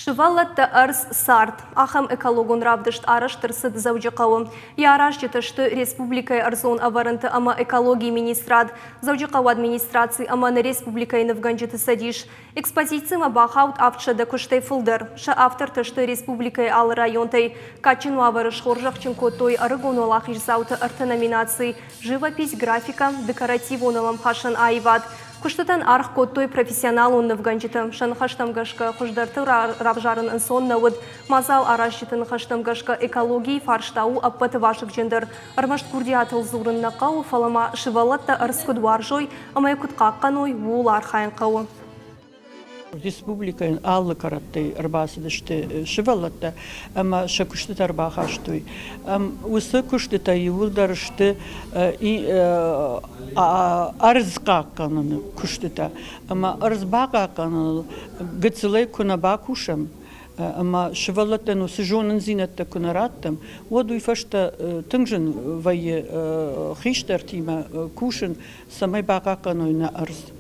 Сывӕллӕттӕ, ӕрдз, цард. Ахӕм экологон равдыст арӕзт ӕрцыд Дзӕуджыхъӕуы. Йӕ аразджытӕ сты республикӕйы ӕрдзон ӕвӕрӕнты ӕмӕ экологийы министрад, Дзӕуджыхъӕуы администраци ӕмӕ нӕ республикӕйы нывгӕнджыты цӕдис. Экспозицимӕ бахауд 700 куыстӕй фылдӕр. Сӕ автортӕ сты республикӕйы алы районтӕй. Кадджын уавӕры схорзӕхджын кодтой ӕрыгон уӕлахиздзауты ӕртӕ номинацийы живопись, графикӕ, декоративон ӕмхасӕн аивад. Куыстытӕн аргъ кодтой профессионалон нывгӕнджытӕ. Сӕ ныхӕстӕм гӕсгӕ, хуыздӕрты равзарын ӕнцон нӕ уыд. Мадзал аразджыты ныхӕстӕм гӕсгӕ, экологийы фарста у ӕппӕты вазыгджындӕр. Ӕрмӕст курдиатыл дзурын нӕ хъӕуы, фӕлӕ ма сывӕллӕттӕ ӕрдз куыд уарзой ӕмӕ йӕ куыд хъахъхъӕной, ууыл архайын хъӕуы. Республикӕйӕн алы кӕрӕттӕй ӕрбацыдысты сывӕллӕттӕ ӕмӕ сӕ куыстытӕ ӕрбахастой. Уыцы куыстытӕ иууылдӕр сты ӕрдз хъахъхъӕныны куыстытӕ. Ӕмӕ ӕрдз бахъахъхъӕныныл гыццылӕй куы нӕ бакусӕм, ӕмӕ сывӕллӕттӕн уыцы зонындзинӕдтӕ куы нӕ раттӕм, уӕд уый фӕстӕ тынг зын вӕййы хистӕртимӕ кусын, цӕмӕй бахъахъхъӕной нӕ ӕрдз.